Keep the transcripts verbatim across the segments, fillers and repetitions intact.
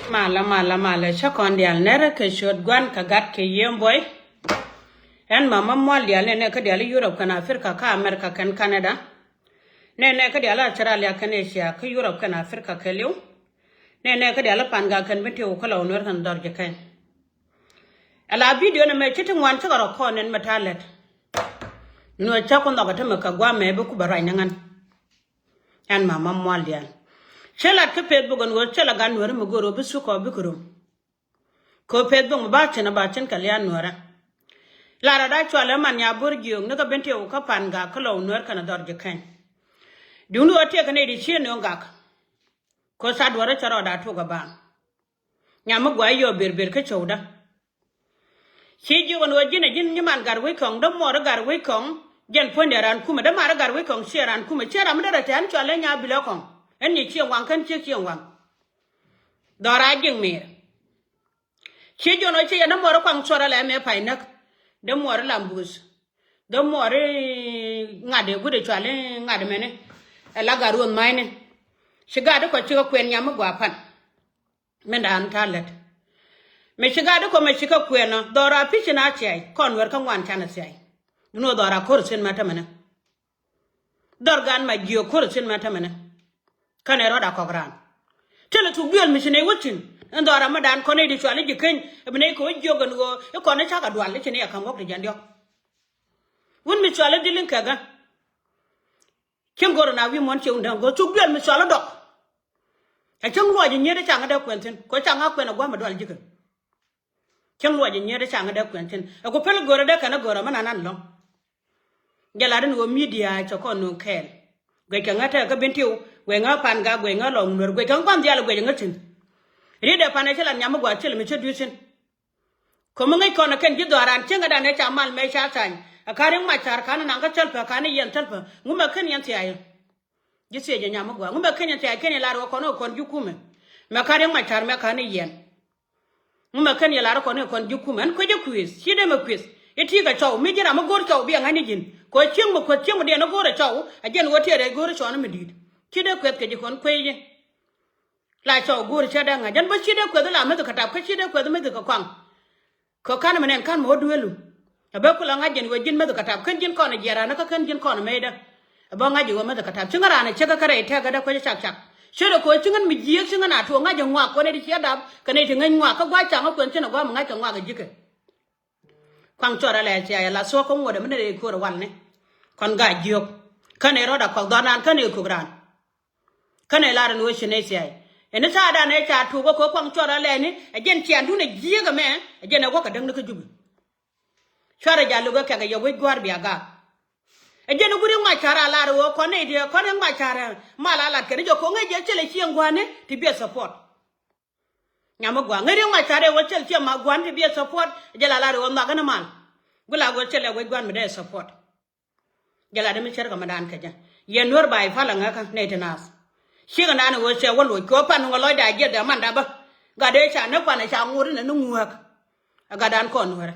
Malä, malä, malä, cä kɔn diaal nɛrɛ kɛ ciöt Gua̱n kɛ Gat kɛ Yiëë Buɔy. Ɛn mama mual diaal nɛnɛ kä diaal i̱ Europe kɛn Africa kä America kɛn Canada. Nɛnɛ kä diaal Australia kɛn Asia kä Europe kɛn Africa kɛɛliw. Nɛnɛ kä diaal Pangak kɛn Bentiu kä Lɔw Nuɛr kɛn Dhɔr Ji̱ Kɛny. Ala video nɛmɛ ci ti ŋuan cikɛ rɔ kɔn ɛn mɛ ta̱a̱ lät. Nuɛr cä ku nhɔk ɛ tämɛ kɛ gua̱a̱mɛ bi ku bɛ ruac ni ŋän. Ɛn mama mual diaal. Cä lat kä Facebook ɛn ɣöö cä la gat Nuääri mi go̱o̱r ɣöö bi thuk kɔ bikɛ rum. Kɛ ɣöö Facebook mi ba cin a ba cin kɛ lia̱a̱ Nuäärä. Lar a da cual ɛ man nya bo̱r jiööŋ ni kä Bentiu kä Pangak kä Lɔw Nuɛr kɛn Dhɔr Ji̱ Kɛny. Duŋni ɣöö tiɛɛk kɛ nɛy di cieŋ ni ɣöö gak. Kɛ ɣöö ca duɔ̱ɔ̱rä cä rɔɔda tuk a baaŋ. Nyam mi gua̱a̱ yɔɔ ber ber kä cäwdä. Ci jiök ɛn ɣöö ji̱n ɛ ji̱n nyiman Gatwec Kɔŋ, dämuɔɔri Gatwec Kɔŋ, jɛn puɔ̱nydɛ raan kumɛ, dämaari Gatwec Kɔŋ ciɛ raan kumɛ, ciɛ ram mi derɛ tɛ̈n cual ɛ Nyabilɛ Kɔŋ. Ɛn nyi cieŋ waŋ kɛn ciek cieŋ waŋ. Dhɔra ji̱ŋ mi̱i̱r. Ci jiök ɛn ɣöö ci yɛn dämuɔɔri Kuaŋ Cuɔr Alɛ mɛ pay näk. Dämuɔɔri Lambuth. Dämuɔɔri ŋa̱t ɛ guut ɛ cual i̱ ŋa̱t mɛni. Ɛ la gat ruɔ̱th ma̱cni. Ci gat i̱ kɔ cikɛ kuɛn nyam mi gua̱a̱ pan. Min da̱a̱n ta̱a̱ lät. Mɛ ci gat i̱ kɔ mɛ cikɛ kuɛn ɔ dhɔra pi̱c in a thiay kɔn wɛr kä ŋuan can a thiay. Duŋni ɣöö dhɔra ko̱r thi̱n mɛ tämɛnɛ. Dhɔr gan ma jiök ko̱r thi̱n mɛ tämɛnɛ. Kɛnɛ rɔɔda kɔk raan. Thilɛ thuk duel mi ci nɛy wä thi̱n. Ɛn dhɔra mi da̱a̱n kɔn i̱ di cual i̱ Ji̱ Keny. Ɛ bi nɛy kɛ wä jiök ɛn ɣöö i̱ kɔn i̱ cakɛ dual i̱ ci nɛy a ka̱m wäk ti jɛn diɔ̱k. Wun mi cual i̱ Dhil in kɛkä. Cieŋ go̱r na wi̱i̱ muɔ̱n cieŋ däŋ go̱r cuk duel mi cual i̱ dɔk. Ɛ cieŋ luɔc i̱ nyiet i̱ ca ŋä dee kuɛn thi̱n kɛ ɣöö ca ŋä kuɛn ɛ gua̱a̱m ɛ dual ji̱ kɛn. Cieŋ luɔc i̱ nyiet i̱ ca ŋä dee kuɛn thi̱n ɛ ku pɛl go̱r ɛ dee kɛn ɛ go̱r ɛ mi nan an lɔ̱ŋ. Jɛ lat in ɣöö media cɛ kɔn nööŋ kɛɛl. Guɛckɛ ŋä tɛk kä Bentiu, guɛc ŋä Pangak, guɛc ŋä Lɔw Nuɛr, guɛckɛ ŋä gua̱n dhial, guɛc ŋä thi̱n. Riet dee pan ɛ cä lat nyam mi gua̱a̱ thil mi cä dui̱t thi̱n. Kä mi ŋäc kɔn ɛ kɛn ji̱ dhɔaaran cieŋädan ëë ca mal mëë ca thany. Ɛ ka̱n riŋ mac ca̱r ka̱n naŋ kä thäl pä ka̱n i̱ yɛn thäl pä. Ŋumɛ kän yɛn thia̱a̱c. Ji̱ thiec ɛ nyam mi gua̱a̱. Ŋumɛ kän yɛn thia̱a̱c kän yɛ lar ɣöö kɔn ɣöö kɔn ji̱ kumɛ. Mɛ ka̱n riŋ mac ca̱r mɛ ka̱n i̱ yɛn. Ŋumɛ kän yɛ lar ɣöö kɔn ɣöö kɔn ji̱ kumɛ. Ɛn kuecä kuëëth. Ci dee mɛ kuëth. I̱ ti̱i̱ kɛ cɔw. Mi ji̱n ram mi go̱o̱r cɔw bi ɛ ŋa̱c ni ji̱n. Kɛ ɣöö cieŋ mi kueth cieŋ mi diɛn i̱ go̱o̱r ɛ cɔw. Ɛ jɛn ɣöö tiɛɛr ɛ go̱o̱r ɛ cɔw ni mi di̱i̱t. Ci dee kueth kɛ ji̱ kɔn kuecä. La cɔw go̱o̱r cä dee ŋa̱c jɛn bä ci dee kueth la mäth kɛ tap kä ci dee kueth mäth kɛ kɔaŋ. Kɛ ka̱n mi nɛn ka̱n mi wä dueelu. Ɛ bä kulɛ ŋa̱c jɛn wee ji̱n mäth kɛ tap kän ji̱n kɔn jiɛɛr an kä kän ji̱n kɔn mɛydä. Ɛ bä ŋa̱c jɛ wee mäth kɛ tap ci ŋä raan ɛ cäkä kä rɛy tɛ̈kä dee kuecä cak cak. Ci dee ko̱ ci ŋän mi jiääk ci ŋän a tuɔɔk ŋa̱c jɛ ŋuak kuɔn ɛ ti ciɛ dap kɛ nɛy ti ŋäc ŋuak kä gua̱c ca̱ŋ ɛ kuɛn cin ɛ gua̱a̱m ŋa̱c kɛ ŋuak ɛ ji̱kɛ. Kuaŋ cuɔr alɛ cia yɛ la thuɔ̱k kä ŋuɔ̱t ɛ mi nɛy rɛy ko̱r ɛ walni. Kɔn ga̱a̱c jiök. Kä nɛy rɔ̱t a kɔk dhɔr naan kä nɛy kök raan. Kä nɛy lar ɛn ɣöö ci nɛy thia̱a̱c ɛn i̱ thaada nɛy ca tuuk ɛ kɛ kuaŋ cuɔr alɛni ɛ jɛn ciandun ɛ jiääk ɛmɛ ɛ jɛn ɛ wäk kɛ däŋni kä Jubɛ. Cuarɛ jal luk ɛ kɛkɛ yɛ wec gua̱a̱r bia gaak. Ɛ jɛn ɛ guut riŋ mac ca̱r a lar ɛ ɣöö kɔn nɛy diɛ kɔn riŋ mac ca̱r ɛ mal a lat kɛn i̱ jɛ ko̱ŋ ɛ jɛ thilɛ cieŋ gua̱a̱ni ti biɛ support. Nyam mi gua̱a̱ ŋäc riŋ mac ca̱r ɛ ɣöö thilɛ cieŋ ma gua̱a̱ni ti biɛ support ɛ jɛ la lar ɛ ɣöö nhɔak ɛn mal. Guila ɣöö thilɛ wec gua̱a̱n mi dee support. Jɛ lat dee mi cär kɛ mɛ daan kɛ jɛ. Yɛn Nuäär ba i̱ pal aŋäkä nɛy ti naath. Cikɛ naan i̱ ɣöö cɛ wä loc kɛ ɣöö pan ŋuɔ lɔcda jiɛth ɛ manda bä. Gat dee ca näk pan ɛ ca ŋot inɛ ni ŋuäk. Ɛ gat daan kɔn Nuäärä.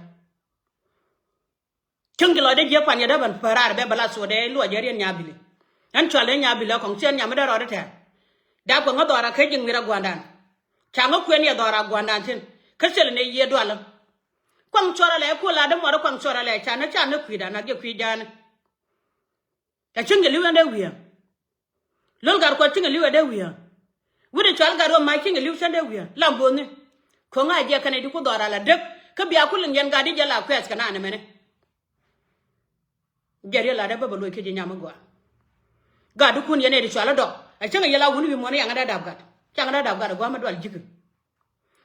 Cäŋ ji̱ lɔcdä jiäk pan yɛ dee bän päär raar bɛ bä la thuɔɔdɛ luɔcɛ riɛn Nyabilɛ. Ɛn cual dee Nyabilɛ kɔŋ ci ɛn nyam mi dee rɔɔdɛ tɛ̈r. Dap kɛ ŋä dhɔra kä ji̱ ŋui̱r a gua̱ndan. Ca ŋä kuɛn yɛ dhɔra gua̱ndan thi̱n. Kä thilɛ nɛy yiëë dualä. Kuaŋ cuɔr alɛ kuɔl la dämuɔɔri kuaŋ cuɔr alɛ canɛ canɛ kui̱dan a jɛ kui̱ ja̱a̱nɛ. Ɛ cieŋ jɛ li̱w ɛn dee wi̱i̱. Lol gat kuɔth cieŋ jɛ li̱w ɛn dee wi̱i̱. Wi̱cdɛ cual gat ruɔ̱m ma̱c cieŋ jɛ li̱w cän dee wi̱i̱. Lam bo̱o̱thni. Ko̱ŋ a jɛ kɛnɛ di ku dhɔr ala dek. Kä bia ku liŋ yɛn gat di jɛ la kuɛth kɛ naan ɛmɛnɛ. Jɛ riel lat ɛ bä bä loc kä ji̱ nyam mi gɔaa. Gat di kun yɛn ɛ di cual ɛ dɔk. Ɛ cieŋ jɛ la wun wi̱i̱ muɔ̱n yɛn ɛ dee dap gat. Cieŋ ɛ dee dap gat ɛ gua̱a̱m ɛ dual ji̱k.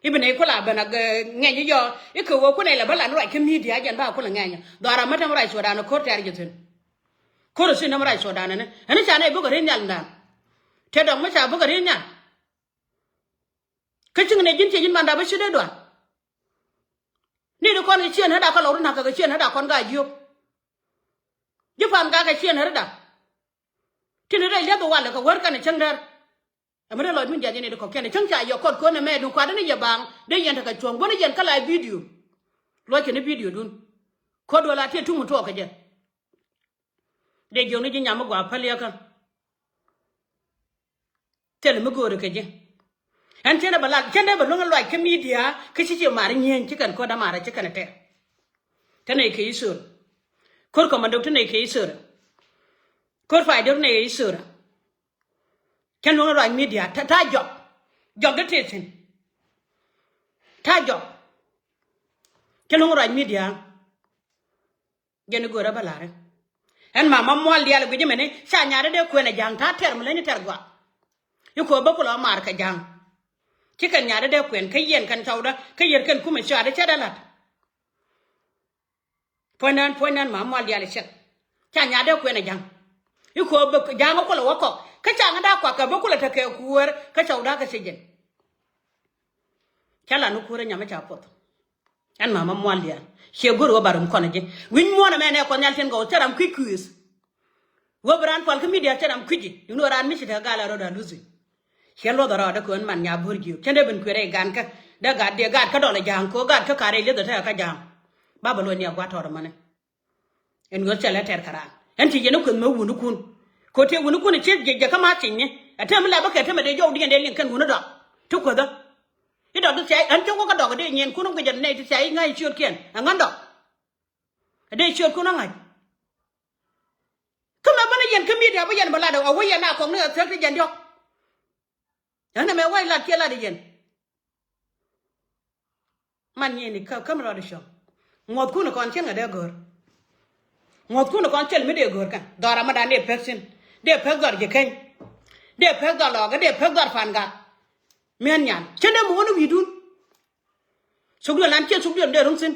I̱ bi nɛy kula ben a ŋɛny i̱ yɔ i̱ kɛ ɣöö kunɛ lɛ bä lan ruac kä media jɛn ba kulɛ ŋɛny. Dhɔra mä tɛm ruac Sudan ko̱r tɛ̈r jɛ thi̱n. Ko̱r thi̱n tɛm ruac Sudan ɛn ɛn ca nɛy bukɛ ri̱n nhial ndan. Tëë dɔ̱ŋ mi ca bukɛ ri̱n nhial. Kä cieŋ nɛy ji̱n ciɛ ji̱n manda bä ci dee dual. Ni di kɔn kɛ ciɛn ɣäda kä lɔw ri na̱k kɛ kɛ ciɛn ɣäda kɔn ka jiök. Ji̱ pan ka kɛ ciɛn ɣäda. Tin rɛy liath walɛ kɛ wär kɛn cäŋ däär. Ɛmɛ rɛy lɔcdun jiath yɛn ɛ di kɔ̱kiɛn cäŋ ca yɛ kɔt kuäär nɛmɛ dun kuat ni yɛ baaŋ dee yɛn tekɛ cuɔ̱ŋ guäni yɛn kä la video. Luɔckɛ ni video dun. Ko̱t duɔl a tiɛ tuŋ mi tuɔɔk kɛ jɛ. Dee jiök ni ji̱ nyam mi gɔaa päl yɛ kä. Thilɛ mi go̱o̱ri kɛ ji̱. Ɛn cɛn ɛ bɛ lat, cɛn ɛ bɛ luäŋ luac kä media, kä ci ci mar nyieny, ci kɛn ko̱r dämaarä, ci kɛn ɛ tɛr. Te nɛy kɛ isor. Ko̱r kɔmandok te nɛy kɛ isor. Ko̱r pay dor nɛy kɛ isor. Cɛn luäŋ luac media, ta, ta jɔk. Jɔk dee tëë thi̱n. Ta jɔk. Cɛn luäŋ luac media. Jɛn i̱ go̱o̱rä bä la̱rä. Ɛn mama mual diaal i̱ guic imɛni ca nyaatdä dee kuɛn ɛ ja̱a̱ŋ ta̱a̱ tɛr mi leny tɛr gɔaa. I̱ ko̱o̱p bä kulɛ ɣä maar kɛ ja̱a̱ŋ. Ci kɛn nyaatdä dee kuɛn kä yɛn kɛn cɔwdä kä yɛr kɛn kumɛ cɔaadä cɛ dee la̱t. Puɔ̱nydan, puɔ̱nydan mama mual diaal i̱ cɛk. Ca nyaatdä dee kuɛn ɛ ja̱a̱ŋ. I̱ ko̱o̱p bä ja̱a̱ŋ ɛ kulɛ wä kɔk kä ca ŋä da̱a̱ kuakä bä kulɛ tekɛ kuäär kä cɔwdä kä ci jɛn. Cä la ni kuäärä nyam mi ca puɔth. Ɛn mama mual diaal ciɛ go̱r wä ba rum kɔn ji̱ wi̱ny muɔ̱ɔ̱n ɛmɛ nɛ kuɔth nhial tin gɔw cä ram kui̱c kui̱th. Wä bi raan pual kä media cä ram kui̱c ji̱ yun wä raan mi ci te gal ɛ rɔɔd a luthi. Ciɛ luɔth ɛ rɔɔdɛ kɛ ɣän man nya bo̱r jiök cä dee ben kuëër ɛ gan kä dee gat dee gat kä dɔl ɛ ja̱a̱ŋ kɛ ɣöö gat kä ka̱r ɛ lieth ɛ te kä ja̱a̱ŋ. Ba bɛ luɔ̱c ni a gua̱t tɔɔt ɛmɛnɛ. Ɛn ɣöö thilɛ tɛr käraar ɛn ci yɛn i̱ kueth mi wunikun. Kɛ ɣöö tëë wunikun i̱ ci jiɛc jɛ kä ma̱a̱th cinyni ɛ tɛm mi la bä kɛ tɛmɛ dee jɔw diɛn dee liŋ kɛn wuni dɔak ti kuäthä. I̱ dɔk ti thia̱a̱c ɛn cio̱k kä dɔk dee nyiɛn kun ŋuɔ̱t kɛ jɛ nɛy ti thia̱a̱c i̱ ŋa̱c ciötkiɛn ɛ ŋän dɔk. Ɛ dee ciötkun ɛ ŋa̱c. Kä mɛ bä ni yɛn kä media bä yɛn bä lat ɛ wä yɛn a kɔk ni ɛ thiäk ti jɛn diɔ̱k. Ɛn ɛmɛ wä ilat kiɛ lat i̱ yɛn. Man nyieni kä, kä mi rɔɔdɛ cɔ̱ŋ. Ŋuɔ̱thkun kɔn cieŋ ɛ dee go̱o̱r. Ŋuɔ̱thkun kɔn cɛl mi dee go̱o̱r kɛn dhɔra mi dan dee pek thi̱n. Dee pek dhɔr ji̱ keny. Dee pek dhɔr lɔɔkä dee pek dhɔr pan gak. Mi̱en nyan cien dee muɔ̱ɔ̱n wi̱i̱dun. Thuk duel an ciɛ thuk duel dee ruŋ thi̱n.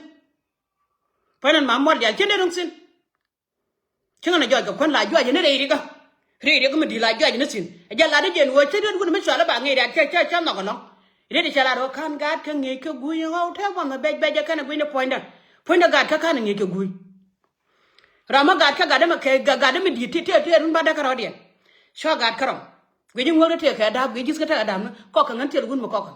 Puɔ̱nyn ɛn ma muɔl diaal cien dee ruŋ thi̱n. Cieŋ ɛn a jɔc kɛ kuän la juac ni rɛy rikä. Rɛy rikä mi di̱i̱t la juac ni thi̱n ɛ jɛ lat ni jɛn ɣöö cä riet wun mi cual i̱ ba ŋi̱i̱c riat cä cä cä nhɔk ɛlɔ̱ŋ. Riet i̱ cɛ lat ɣöö ka̱n gaat kä ŋi̱i̱c kɛ gui̱c ɣɔw te buɔ̱nh mi bɛc bɛc ɛ kɛn ɛ gui̱c ni puɔ̱nydä. Puɔ̱nydä gaat kä ka̱n ɛ ŋi̱i̱c kɛ gui̱c. Ram mi gaat kä gat mi kɛ gat mi di̱i̱t ti ti ti run ba däk kärɔ̱diɛn. Cua gat kärɔ̱ guic i̱ ŋuäk ti tëë kɛ da̱a̱p guic ji̱th kä tekɛ da̱a̱p ni kɔk kɛ ŋän tiɛl wun mi kɔk kɛ.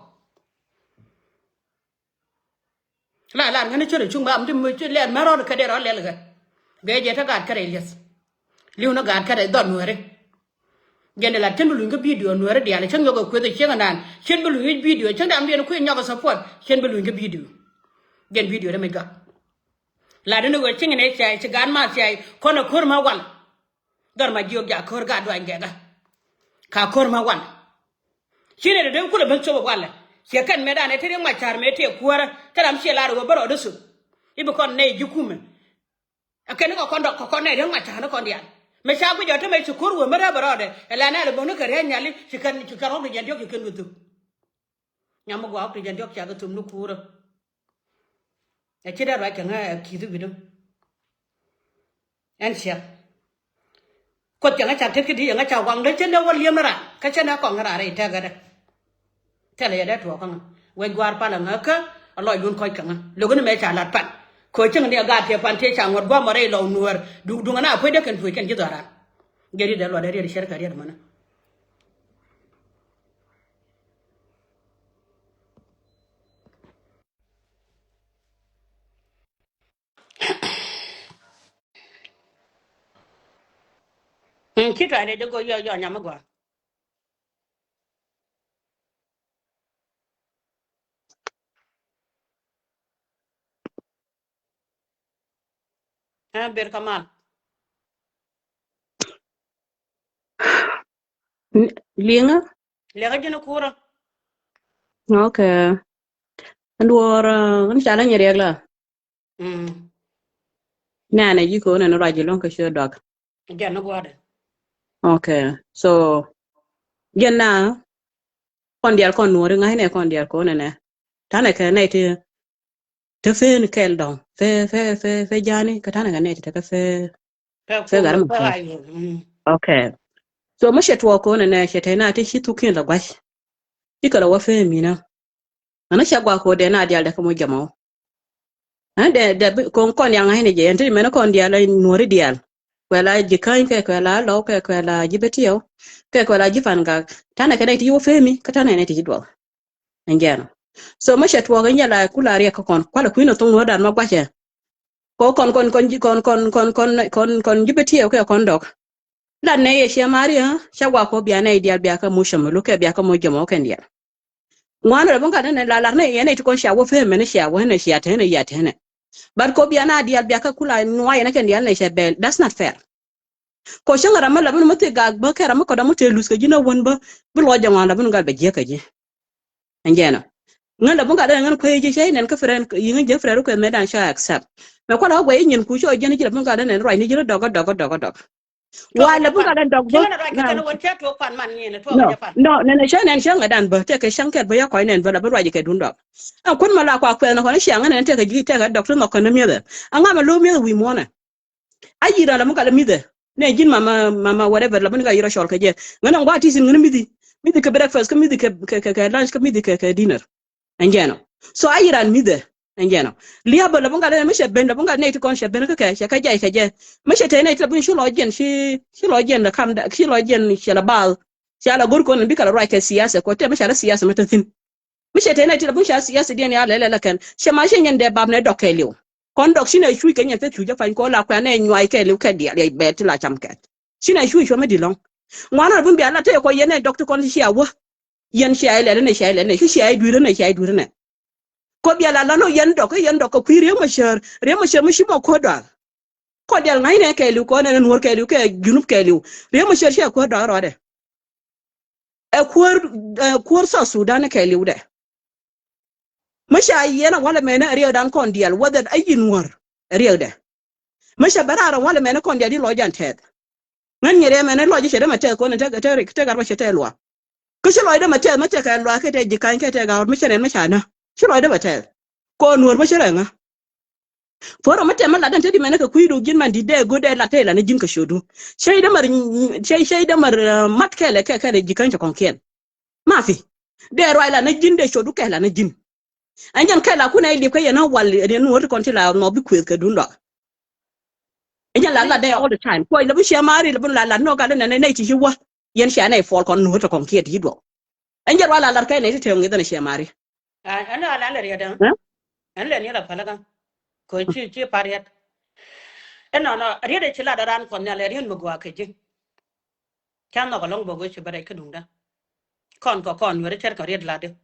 La lar ŋäni cä rɛ cuŋ ba am ti mi ci lɛl mɛ rɔɔd kä dee rɔɔd lɛl ɣä. Bee jɛ te gaat kärɛ lieth. Li̱w ni gaat kärɛ dhɔl nuääri. Jɛn de lat cien bi luny kä bidio nuääri diaal cä nyɔk ɛ kueth ɛ cieŋ ɛnan cien bi luny kä bidio cä dam diɛn kui̱ nyɔk ɛ support cien bi luny kä bidio. Jɛn bidio de mi gak. Lat ni ɣöö cieŋ ɛn ɛ ciay ci gaat ma ciay kɔn ɛ ko̱r ma wal. Dhɔr ma jiök ja ko̱r gaat duany gɛkä. Ka ko̱r ma wal. Ci rɛt dee kulɛ ben cop walɛ ciɛ kɛn mɛtdan ɛ te riɛk mac ca̱r mëë tëë kuäärä te ram ciɛ lar ɣöö bä rɔɔdä thok. I̱ bi kɔn nɛy ji̱ kumɛ. Ɛ kɛn ni kɛ kɔn dɔk kɛ kɔn nɛy riɛk mac ca̱r ni kɔn diaal. Mɛ ca guic ɔ te mɛ ci ko̱r wee mɛ rɛp rɔɔdɛ ɛ la nɛl ɛ bo̱n ni kɛ riɛk nyali ci kɛn ci kɛn rɔ̱k ti jɛn diɔ̱k ci kɛn wä thok. Nyam mi gua̱a̱k ti jɛn diɔ̱k ca kɛ thom ni kuurä. Ɛ ci dee ruac kɛ ŋä ɛ ki̱th wi̱dä. Ɛn ciɛk. Kuoth cɛ ŋä cak tet kä di cɛ ŋä cak waŋ dee cä nɛ wä li̱em ni ran kä cä nɛ kɔŋ ni ran rɛy tɛk ɛ dɛ. Thilɛ yɛ dee tuɔɔk kä ŋä wec gua̱a̱r palä ŋä kä a lɔcdun kɔc kä ŋä lo̱k ni mɛ ca lat pan. Kɛ cäŋ ni a gaat tiɛ pan tiɛ ca ŋuɔ̱t gua̱a̱r mɔ rɛy lɔw nuäär duŋ duŋ ɛn a puec dee kɛn puec kɛn ji̱ dhɔran. Jɛ riet ɛ luɔt ɛ riet cär kɛ riet mänä. Mm, ci tuany dee go̱ yɔ yɔ nyam mi gɔaa. Ɛ ber kamal. Liŋä? Liŋä ji̱n kurä. Okay. Ɛn duɔɔr ɛn ca lä nyɛ riɛk la. Mm. Nɛnɛ ji̱ ko̱n ɛn ruac ji̱ lɔ̱ŋ kä ciö dɔak. Jɛn ni gua̱dɛ. Okay. So jɛn na kɔn diaal kɔn nuɔri ŋa̱cnɛ kɔn diaal ko̱n ɛnɛ. Tanɛ kɛ nɛy ti te fee ni kɛɛl dɔ̱ŋ fee fee fee fee ja̱a̱ni kä tanɛ kɛ nɛy ti te kä fee. Fee gat mi kɛ. Okay. So mi cɛ tuɔɔk ko̱n ɛnɛ cɛ te na ti ci thukiɛn lɛ gua̱c. Ci kɛ lɛ wä fee mi na. Ɛn cɛ gua̱a̱k ko̱n dee na diaal dee kä moc jɛ mɔ. Ɛn dee dee kɔn kɔn yaŋ ŋa̱cnɛ jɛ ɛn ti mɛn kɔn diaal nuɔri diaal. Kuɛ la ji̱ käny kɛ kuɛ la lɔw kɛ kuɛ la ji̱ betiɛw. Kɛ kuɛ la ji̱ pan gak tanɛ kɛ nɛy ti ci wä fee mi kä tanɛ nɛy ti ci duɔl. Ɛn jɛn. So mi cɛ tuɔɔk in jɛ la kula riɛk kä kɔn kualɛ kui̱n ɛ thoŋ nuɔ̱ɔ̱rdan ma guacɛ. Kɔ kɔn kɔn kɔn ji̱ kɔn kɔn kɔn kɔn kɔn kɔn ji̱ betiɛw kɛ kɔn dɔk. La nɛ yɛ ciɛ mari ɛ cɛ wa kɔ bia nɛ idial bia kä muc cɛ mɛ lukɛ bia kä muc jɛ mɔ kɛn dial. Ŋuan rɛ bä ŋa̱t ni la lar ni yɛn ni ti kɔn cia wä pem mɛn cia wä ni cia te ni ya te ni. But ko bia na dial bia kä kula nuay ni kɛn dial ni cia bɛl. That's not fair. Ko cäŋ ram mi la bin mi thik gak bä kɛ ram mi kɔt ram mi te luth kɛ ji̱ na wän bä bi lɔc jɛ ŋuan la bin gal bɛ jiäk kɛ ji̱. Ɛn jɛn ɔ. Ŋän la bin gal ɛn ŋän kuɛ ji̱ cɛ inɛn kä friend yi ŋän jɛ friend kuɛ mɛ dan ca accept. Mɛ kuala wä guɛ inyin ku cɔ jɛn ji̱ la bin gal ɛn ruac ni ji̱ ni dɔk dɔk dɔk dɔk. Wa la bin gal ɛn dɔk bä. No, no, nɛnɛ cɛ nɛn cɛ ŋɛ dan bä tɛ kɛ cäŋ kɛt bä ya kɔc nɛn bä la bin ruac kɛ dun dɔk. Ɛn kun ma la kua kuɛth ni kɔn cɛ ŋɛ nɛn tɛ kɛ ji̱ tɛ kɛ dɔk ti nhɔk kɛn ni miɛthɛ. Aŋa mɛ lo̱ miɛthɛ wi̱i̱ muɔnɛ. A yiran la mi kal midhɛ. Nɛ ji̱n mama, mama whatever la mi ni ka yirɔ cɔl kɛ jɛ. Ŋän ŋuan ti sin ŋän midhi. Midhi kɛ breakfast, kä midhi kɛ, kɛ, kɛ, kɛ lunch, kä midhi kɛ, kɛ dinner. Ɛn jɛn ɔ. So a yiran midhɛ. Ɛn jɛn ɔ. Liabä la mi kal mi cɛ ben la mi kal nɛ ti kɔn cɛ ben kä kɛ, cɛ kɛ jay kɛ jɛ. Mi cɛ te nɛ ti la bi ci lɔ jɛn, ci, ci lɔ jɛn la kam da, ci lɔ jɛn cɛ la bal. Cɛ la gor kɔn bi kal ruac kɛ siasa kɔ tɛ mi cɛ la siasa mi te thin. Mi cɛ te nɛ ti la bun ca siasa diɛn ya lɛlɛ la kɛn. Cɛ ma cɛ nyɛn dɛ bap nɛ dɔk kɛɛliw. Kɔn dɔk ci nɛ cuc kɛ nyɛn peth cuc jɛ pany kɔ la kuɛ nɛ nyuay kɛɛliw kɛ diɛl yɛ bɛ ti la cam kɛt. Ci nɛ cuc cuɔ mi di lɔŋ. Ŋuan rɛ bun bia la te kɔ yɛn nɛ dɔk ti kɔn ci a wä. Yɛn ci a ilɛl nɛ ci a ilɛl nɛ ci ci a iduir nɛ ci a iduir nɛ. Kɔ bia la la nɔ yɛn dɔk yɛn dɔk kɛ kui̱ riek ma cär riek ma cär mi ci mɔ kuä dɔal. Kɔ diɛl ŋa̱cnɛ kɛɛliw kɔ nɛn nuɔ̱r kɛɛliw kɛ junub kɛɛliw. Riek ma cär ci a kuäär dɔ̱a̱k rɔɔdɛ. Ɛ kuäär, ɛ kuäär South Sudan kɛɛliwdɛ. Mi ca yiɛn a walɛ mɛnɛ riɛkdan kɔn diɛl wether a yi nuɔ̱r riɛkdɛ. Mi ca bɛ raar a walɛ mɛnɛ kɔn diɛl di lɔc jan tɛth. Ŋän nyɛ riɛk mɛnɛ lɔc cɛ dee mɛ tɛth kɔn tɛ, tɛ, tɛ gat bä cɛ tɛth luaak. Kä ci lɔcdä mɛ tɛth mɛ tɛk kɛ luaak kɛ tɛ ji̱ ka̱ny kɛ tɛ ga̱r mi cɛ nɛn mi ca nä. Ci lɔcdä mɛ tɛth. Kɔn nuɔ̱r bä ci rɛŋä. Puɔ̱rä mi tɛm mi latdä te di mɛnɛ kɛ kui̱du ji̱n man di̱t dee go̱o̱r dee lat te lat ni ji̱n kɛ ciötdu. Cäy dämär, cäy, cäy dämär, eh, mat kɛlɛ kɛ kɛlɛ ji̱ käny cɛ kɔŋkiɛn. Ma fi. Dee ruac lat ni ji̱n dee ciötdu kɛ lat ni ji̱n. Ɛn jɛn kɛ la kun ɛ liep kä yɛn a wal yɛn nuɔ̱r ti kɔn ti la nɔ bi kuëth kɛ dun dɔak. Ɛn jɛn la lat dee all the time. Kuɔc la bi ciɛ mari la bi la lat nɔ gal nɛ nɛ ti ci wä. Yɛn cia nɛ puɔl kɔn nuɔ̱r ti kɔŋkiɛn ti ci duɔk. Ɛn jɛn ruac la lat kɛ nɛ ti tɛŋ ŋi̱th ɛn ciɛ mari. Ɛn la lat lɛ riɛt ɛn. Ɛn lɛ ni la pälä kä. Kɔ ci, ci par riɛt. Ɛn nɔ, nɔ, riɛt ɛ ci lat ɛ ran kɔn nhial ɛ riɛt mi gɔaa kɛ ji̱. Ca nhɔk alɔŋ bä go̱ ci bä rɛc kä duŋdä. Kɔn kɔ kɔn nuɛri cɛr kɔ riɛt latdi.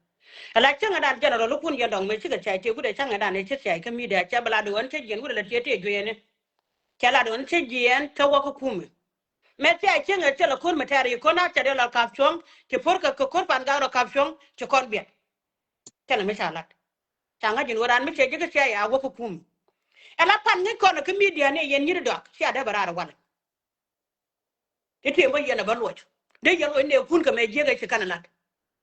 Ala cäŋɛ dan general kun jɛ dɔŋ mɛ cikɛ cay tëë gudɛ cäŋɛ dan ɛ cä cay kä media cɛ bɛ latdi ɣän cä jiɛn gudɛ lɛ tiee tëë jueyɛni. Cɛ latdi ɣän cä jiɛn kä wä kä kumɛ. Mɛ thia cäŋɛ thilɛ ko̱r mɛ tɛɛr yi ko̱n a cɛ dee lɔ kap cuɔ̱ŋ ci po̱r kɛ ko̱r pan gak rɔ kap cuɔ̱ŋ ci kɔn biɛt. Thilɛ mi ca lat. Ca ŋa̱c ji̱n ɣöö ran mi cɛ ji̱ kä cia ya wä kä kumɛ. Ala pan ŋäc kɔn kä media ni yɛn nyi̱t dɔak cia dee bɛ raar walɛ. I̱ ti̱em bä yɛn a bä luɔc. Dee yɛn luɔc nɛ kun kɛ mɛ jiäk ɛ ci kɛn lat.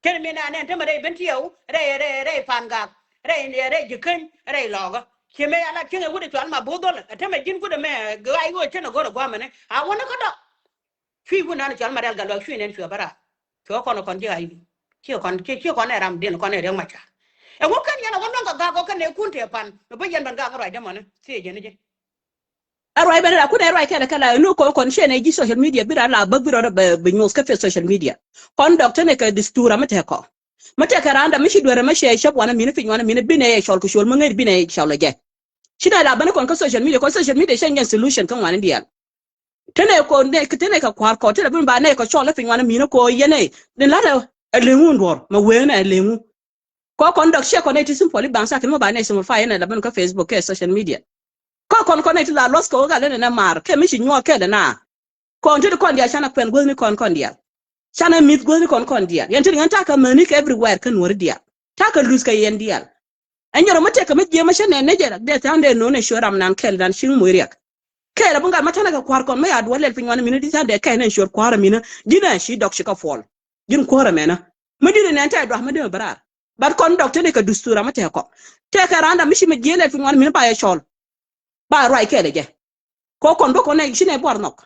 Kɛn mi na nɛn te mɛ rɛy ben tiɛw rɛy rɛy rɛy pan gak rɛy rɛy ji̱ käny rɛy lɔɔkä. Ci mɛ a lat cieŋ ɛ wut ɛ cual ma bo̱o̱th dhɔl ɛ te mɛ ji̱n kut ɛ mɛ ɣaay ɣöö cɛn ɛ go̱r ɛ gua̱a̱mɛni a wä ni kä dɔk. Cui̱ wun nan cual ma rɛl gal luak cui̱ nɛn cuɛ bä raar. Cuɛ kɔn kɔn ji̱ ɣaay ni. Ci kɔn ci ci kɔn ɛ ram diɛn kɔn ɛ riɛk ma ca. Ɛ ŋu kɛn yɛn ɛ wä luäŋ kɛ gak ɔ kɛn ɛ kun tëë pan mɛ bä yɛn ben gak ɛ ruacdä mɔni thiee jɛn ji̱. A ruac ben ra kun ɛ ruac kɛlɛ kɛlɛ nu kɔn kɔn cɛ nɛ ji̱ social media bi ra la bäk bi rɔ bɛ bi nyuɔth kä peth social media. Kɔn dɔk te nɛ kɛ distura mi tɛk kɔ. Mi tɛk kɛ randa mi ci duerɛ mi cɛ cäp wanɛ mini piny wanɛ mini bi nɛ yɛ cɔl kɛ col mi ŋäc bi nɛ yɛ cɔl ɛ jɛ. Ci nɛ la bäni kɔn kä social media kɔn social media cɛ nyɛn solution kä ŋuani diaal. Te nɛ kɔ nɛ te nɛ kɛ kua̱r kɔ te la bäni ba nɛ kɛ cɔl ɛ piny wanɛ mini kɔ yɛn ɛ ni lat ɛ leŋun duɔr mɛ weŋ nɛ leŋu. Kɔ kɔn dɔk ciɛ kɔn nɛ ti simple i̱ baŋ sa kɛ mi ba nɛ simple fa yɛn ɛ la bäni kä Facebook kɛ social media. Kɔ kɔn kɔn nɛ ti la luɔth kɛ wä gal ɛn ɛ nɛ mar kɛ mi ci nyuɔɔk kɛl ɛ na. Kɔn ti ti kɔn diaal canɛ kuɛn guäthni kɔn kɔn diaal. Canɛ mi̱th guäthni kɔn kɔn diaal. Yɛn ti ti ŋän ta̱a̱ kɛ mäni kɛ everywhere kä nuɔ̱ri diaal. Ta̱a̱ kɛ luth kɛ yɛn diaal. Ɛn jɛ rɔ mi tɛk kɛ mi jiɛm mi cä nɛn ni jɛ dee tha̱a̱ŋ dee no̱o̱n ɛ cuɛ ram nan kɛl nan ci̱ŋ moc riɛk. Kɛɛl ɛ bi gat mi ta̱nɛ kɛ kua̱r kɔn mi ya duɔl lɛl piny wan mi ni di tha̱a̱ŋ dee kɛɛl nɛn cuɛ kua̱r ɛ mi ni ji̱n ɛ ci dɔk ci kɛ puɔl. Ji̱n kuäärä mɛnä mi di̱t inɛn tɛk dua̱k mi dee mi bi raar. But kɔn dɔk tëë ni kɛ dustura mi tɛk kɔ tɛk kɛ randa mi ci mi jiëël ɛ piny wan mi ni ba yɛ cɔl. Ba ruac kɛɛl ɛ jɛ kɔ kɔn bä kɔn nɛ ci nɛ buar nhɔk.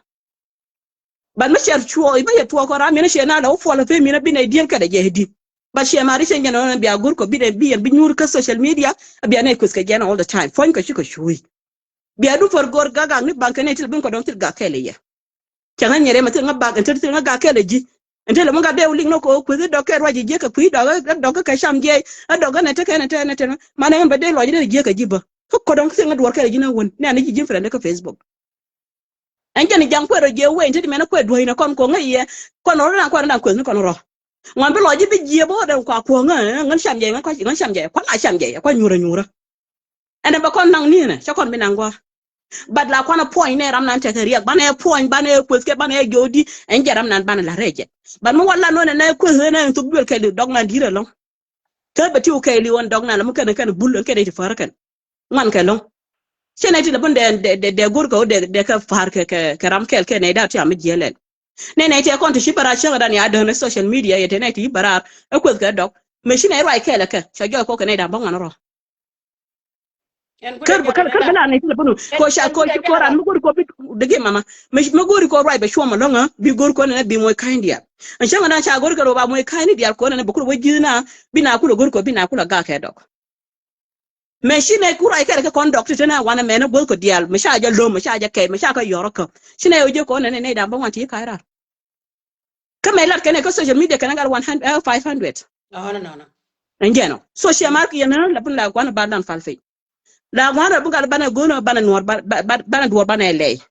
But mi cɛ cuɔ i̱ bä yɛ tuɔɔk kɔn ram mi ni ciɛ na lɛ wä puɔl ɛ pee mi ni bi nɛ diëël kɛl ɛ jɛ di. But ciɛ ma ri cɛ jɛn ɛ bia go̱r kɔ bi nɛ bi yɛn bi nyuur kä social media. Bia nɛ kueth kɛ jɛn all the time puɔ̱ny kɛ ci kɛ cuuc. Bia du pär go̱r gak gak ni baŋ kɛ nɛ ti lɛ bin kɔ dɔŋ ti gak kɛɛl ɛ yɛ. Cɛ ŋa nyɛrɛ mɛ thil ŋa bak ɛn te thil ŋa gak kɛl ɛ ji̱. Ɛn te lɛ mi gat dee wä lik nɔ kɛ wä kueth i̱ dɔk kɛ ruac i̱ jiäk kɛ kui̱ dɔk i̱ dɔk kɛ cam jiɛc i̱ dɔk kɛ nɛ te kɛ nɛ te nɛ te ŋa manɛ ŋän bɛ dee lɔc i̱ dee jiäk kɛ ji̱ bä. Kä kɔ dɔŋ thil ŋa duɔr kɛl ɛ ji̱ nɛ wän nɛ ni ji̱ ji̱n friend kä Facebook. Ɛn jɛn i̱ jaŋ kuɛ rɔ jiɛ wee ɛn te di mɛn kuɛ duɔ̱c nɛ kɔn kɔ ŋäc yɛ kɔn rɔ na kuɛ rɔ na kueth ni kɔn rɔ. Ŋuan bi lɔc ji̱ bi jiɛ bä wä dee kua kuɔ̱ŋä, ŋän cam jɛ, ŋän kua, ŋän cam jɛ, kua la cam jɛ, kua nyuurä nyuurä. Ɛn ɛ bɛ kɔn naŋ ni̱nɛ, cɛ kɔn bi naŋ gua̱a̱. But la kuan a puɔ̱ny nɛ ram nan tekɛ riɛk, banɛ puɔ̱ny, banɛ kueth kɛ, banɛ jodi, ɛn jɛ ram nan banɛ la rɛy jɛ. But mi wal la nɔnɛ nɛ kueth nɛ thuk duel kɛɛliw dɔk nan di̱t ɛlɔ̱ŋ. Kä bɛ ti wä kɛɛliw ɛn dɔk nan la mi kɛn kɛn bul ɛn kɛn ti far kɛn. Ŋuan kɛ lɔ̱ŋ. Cɛ nɛ ti la bun dɛ, dɛ, dɛ, dɛ go̱r kɛ wä dɛ, dɛ kɛ far kɛ, kɛ, kɛ ram kɛɛl kɛ nɛ da ti am jiɛ lɛl. Nɛ nɛ ti kɔn ti ci bɛ ra cäŋ dan ya dön social media yɛ ti nɛ ti bɛ ra ɛ kueth kɛ dɔk. Mɛ ci nɛ ruac kɛɛl kɛ, cɛ jɔy kɔ kɛ nɛ da bä ŋuan rɔ. Kär bä kär kär bä la nɛ ti la bunu. Ko ca ko ci ko ran mi gori ko bi degi mama. Mi gori ko ruai bɛ cuɔm alɔŋa bi gori ko nɛ bi moy kain dial. An canga dan ca gori ko ba moy kain dial ko nɛ bä kul wä ji̱ na bi na kul gori ko bi na kul ga kɛ dɔk. Mɛ ci nɛ ku ruai kɛrɛ kɛ kɔn dɔk ti tena wan mɛ nɛ goth ko dial mi ca jɛ lom mi ca jɛ kɛ mi ca kɛ yɔrɔ kɛ. Ci nɛ yo jɛ ko nɛ nɛ dan bä wan ti kai rar. Kä mɛ lat kɛnɛ kä social media kɛnɛ gal one hundred, eh, five hundred. Ɛn jɛn ɔ. So cia mar kiɛn la bin la guan ba lan fal fei. La guan rɛ bin gal banɛ go̱n banɛ nuɔr ba, ba, ba, banɛ duɔr banɛ lɛy.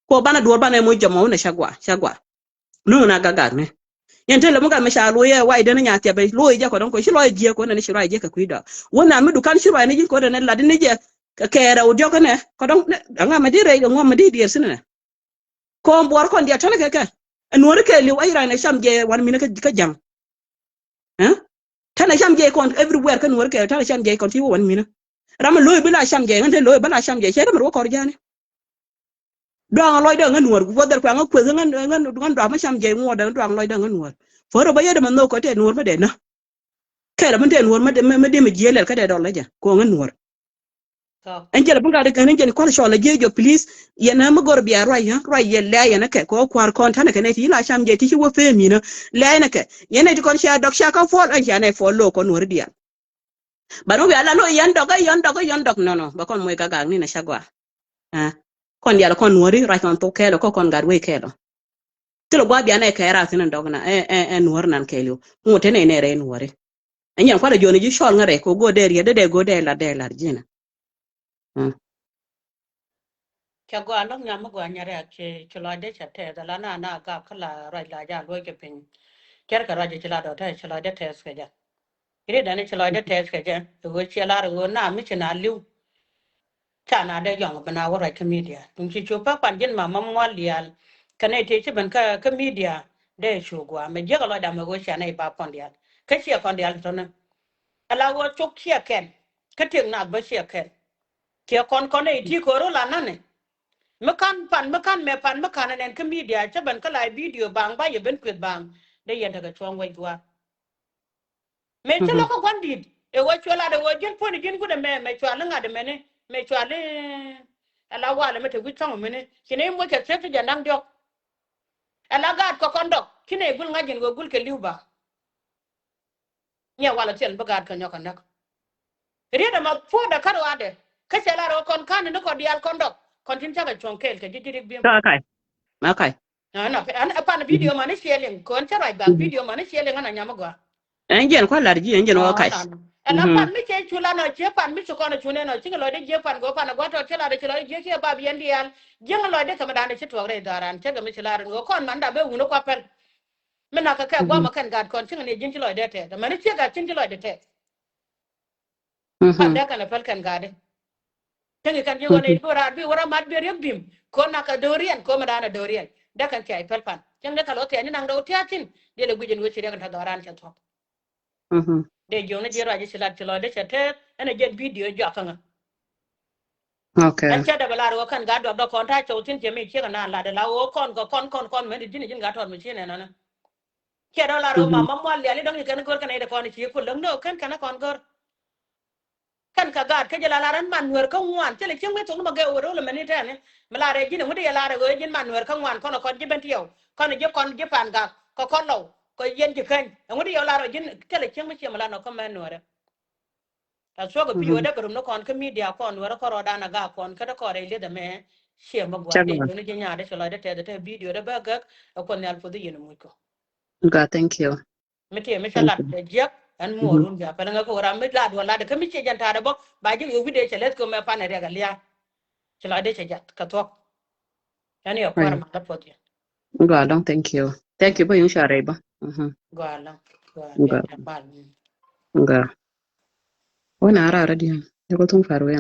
Ko banɛ duɔr banɛ moc jɔmɔ wunɛ ca gua, ca gua. Nuŋ na gagak ni. Yɛn te lɛ mi gal mi ca luɔyɛ wai den nya thiap bɛ luɔyɛ jɛ kɔ dɔŋ ko ci luɔyɛ jiɛ ko nɛ ni ci luɔyɛ jiɛ kɛ kui̱ dɔk. Wun na mi dukan ci luɔyɛ ni ji̱ ko nɛ lat ni jɛ kɛ kɛɛrɛ wä diɔk nɛ kɔ dɔŋ. Aŋa mɛ di rɛy kɛ ŋuɔm mɛ di diɛr sinɛ. Kɔn buɔr kɔn dial tɛnɛ kɛ kɛ. Ɛ nuɔri kɛ liw a iran ɛ cam jɛ wan minɛ kä jaŋ. Ɛ tɛnɛ cam jɛ kɔn everywhere kä nuɔri kɛ tɛnɛ cam jɛ kɔn ti wä wan minɛ. Ram lo̱o̱ bi la cam jɛ ŋän te lo̱o̱ bi la cam jɛ cɛ ram ruɔ kɔr jani. Duaŋ lɔc dɛ ŋän nuɔr wä dhɛr kuɛ ŋä kueth ŋän ŋän duaŋ ma cam jɛ ŋuɔr dɛ duaŋ lɔc dɛ ŋän nuɔr. Foro ba yɛ dɛ ma nhok kɔ tɛ nuɔr ma dɛ na. Kɛɛl a mi te nuɔr mi dee mi dee mi jiɛɛl lɛl kä dee dɔl lɛ jɛ kɛ ɣöö ŋä nuɔr. Ɛn jɛl a bi gat kɛn ɛn jɛn kual cɔl a jiɛ jɔ please. Yɛn a mi gor bia ruac yɛ ruac yɛ lɛ yɛn a kɛ kɛ ɣöö kua̱r kɔn ta̱nɛ kɛ nɛ ti la cam jɛ ti ci wä pee mi nä lɛ yɛn a kɛ yɛn a ti kɔn cia dɔk cia kä puɔl ɛn cia nɛ puɔl lo̱o̱ kɔn nuɔr diaal. Ba ni wiaa la lo̱o̱ yɛn dɔk ɛ yɛn dɔk ɛ yɛn dɔk nɔnɔ ba kɔn muɔc ka gak ni na ca gɔaa. Kɔn diaal kɔn nuɔri ruac kɔn thok kɛɛl ɔ kɔ kɔn gat wei kɛɛl ɔ. Thilɛ gua̱a̱th bianɛ kɛ rath in dɔk na ɛ ɛ ɛ nuɔr nan kɛɛl yo ŋot tene inɛ rɛ nuɔri. Ɛ nyɛn kualɛ jɔni ji̱ cɔl ŋä rɛ kɛ go̱o̱r dee riɛ dee dee go̱o̱r dee lar dee lar ji̱n. Cɛ gɔaa lɔ̱ŋ nyam mi gɔaa nyɛ rɛɛk ci ci lɔcdɛ cɛ tɛth ala na na gak kä la ruac la ja luɔc kɛ piny. Cɛr kɛ ruac ci la dɔ̱ tɛth ci lɔcdɛ tɛth kɛ jɛ. Iri dani ci lɔcdɛ tɛth kɛ jɛ iwee ciɛ lar iwee na mi ci na li̱w. Ca na dee yɔŋ bi na wä ruac kä media tuŋ ci cu pek pan ji̱n ma ma mual diaal. Kɛ nɛy ti ci ben kä kä media dee cu gua̱a̱ mɛ jiäk a lɔcda mɛ wee cia nɛy bap kɔn diaal kä ciɛ kɔn diaal tɔ̱nä. Ala wä cuk ciɛ kɛn kä tiek nath bä ciɛ kɛn. Ciɛ kɔn kɔn nɛy ti ko̱r wä la nanɛ. Mi kan pan mi kan mɛ pan mi kan nɛn kä media cä ben kä la video baŋ ba yɛ ben kueth baŋ dee yɛn tekɛ cuɔ̱ŋ wec gua̱a̱. Mëë cä lɔ kä gua̱n di̱i̱t ëë ɣöö cuɛ lat ëë ɣöö ji̱n puɔ̱ni ji̱n wut ɛmɛ mɛ cua li ŋa̱t ɛmɛni mɛ cua li. Ala walɛ mi te wi̱c ka̱ŋ ɛmɛni ci nɛy moc kɛ thiek ti jɛ naŋ diɔ̱k. Ala gaat kɛ kɔn dɔk ci nɛy gul ŋa̱c ji̱n ɣöö gul kɛ li̱w ba. Nyɛ walɛ thil bi gaat kɛ nyɔk kɛ näk. Riet ɛmɛ puɔ̱ɔ̱dɛ kä ruaadɛ kä cɛ lar ɣöö kɔn ka̱n ni kɔn diaal kɔn dɔk kɔn tin cakɛ cuɔ̱ŋ kɛɛl kɛ ji̱ ji̱ rik bi̱em. Akai. Akai. Ɛn ɛ pan video mani ciɛ liŋ kɔn cä ruac bak video mani ciɛ liŋ ɛn a nyam agɔa. Ɛn jiɛn kua̱ lar ji̱ ɛn jiɛn wä kac. Ɛn a pan mi cɛ cu lan ɔ ciɛ pan mi ci kɔn cu nɛn ɔ ci ŋɛ lɔcdɛ jiɛ pan gɔ pan agɔa tɔt cä lar ci lɔcdɛ jiɛ kiɛ bab yɛn diaal jiɛ ŋɛ lɔcdɛ kɛ mi da̱a̱n ci tuɔk rɛy dhɔaran cä kɛ mi ci lar ɛn ɣöö kɔn man da bɛ wun ɛ kua pɛl. Mi nak kɛ kɛ guamä kɛn gat kɔn ci ŋɛ ni ji̱n ci lɔcdɛ tɛth ɛmɛni ciɛ gat ci̱n ci lɔcdɛ tɛth. Pan dee kɛn a päl kɛn ga̱a̱di. Cäŋ i̱ kɛn ji̱ ɣän i̱ bi raar bi wä ra mat bi riek bi̱m ko̱n nak kɛ do̱riɛn ko̱n mi da̱a̱n a do̱riɛn dee kɛn thia̱c päl pan cäŋ dee kɛ lo̱ thia̱c ni naŋ dee wä thia̱a̱ thi̱n. Dee lɛ guic in wee ci riek in ta̱th dhɔran cɛ thuɔ̱k. Dee jiökni ji̱ ruac i̱ ci lat ci lɔcdɛ cɛ teeth ɛn a jɛn bidio juak kä ŋä. Ɛn cä dee bɛ lar wä kɛn gaat duak dɔ̱k kɔn ta̱a̱ cɔw thi̱n cɛ mi ciek ɛn naan lat ɛ la wä kɔn kɛ kɔn kɔn kɔn mɛn di ji̱n ji̱n gat tɔt mi ci nɛn ɛn. Ciɛ dɔ̱ lar ɣöö mama mual liali dɔ̱ŋ ci kɛn go̱r kɛn ɛ dee kɔn ci kul läŋ ni ɣöö kɛn kɛn ɛ kɔn go̱r. Kɛn kɛ gaat kä jɛ la lar ɛn man nueer kä ŋuan thilɛ cieŋ mi thok ni ma gɛ ɣöö rɛw lɛ mɛn ni tɛɛni. Mi lar ɛ ji̱n ɛŋu di yɛ lar ɛ ɣöö ji̱n man nueer kä ŋuan kɔn ɛ kɔn ji̱ ben tiɛw kɔn ɛ ji̱ kɔn ji̱ pan gak kɛ kɔn lɔw kɛ yɛn ji̱ käny ɛŋu di yɛ lar ɛ ji̱n thilɛ cieŋ mi ciɛ mi la nɔ kä mɛn nueerɛ. A thuɔ̱k ɛ pi̱i̱ wä dee kɛ rum ni kɔn kä media kɔn wä rɛ kɔn rɔɔdan a gak kɔn kä dee kɔn rɛy lieth ɛmɛ. Ciɛ mi gua̱a̱th dee joni ji̱ nyaat dee ci lɔcdɛ tɛth ɛ te bidio dee bä gäk. Ɛ kuɔth nhial puɔth i̱ yɛn muc kɔ. God, thank you. Mi tiɛ mi cä lat ɛ jiäk ɛn muɔɔr wun bia pɛl ŋäk kɛ wä ram mi lat wä lat kä mi ciɛ jɛn ta̱a̱dɛ bä ba ji̱ wi̱cdɛ cɛ leth kɛ mɛ pan ɛ riɛk ɛ lia̱a̱. Ci lɔcdɛ cɛ jath kɛ thuɔ̱k. Ɛn yɛ kuäär ma lät puɔth yɛ. God, thank you. Thank you bä yuŋ ca rɛy bä. Gɔaa. Wä na rara diɛn. Jɛ kɔ thuŋ par wä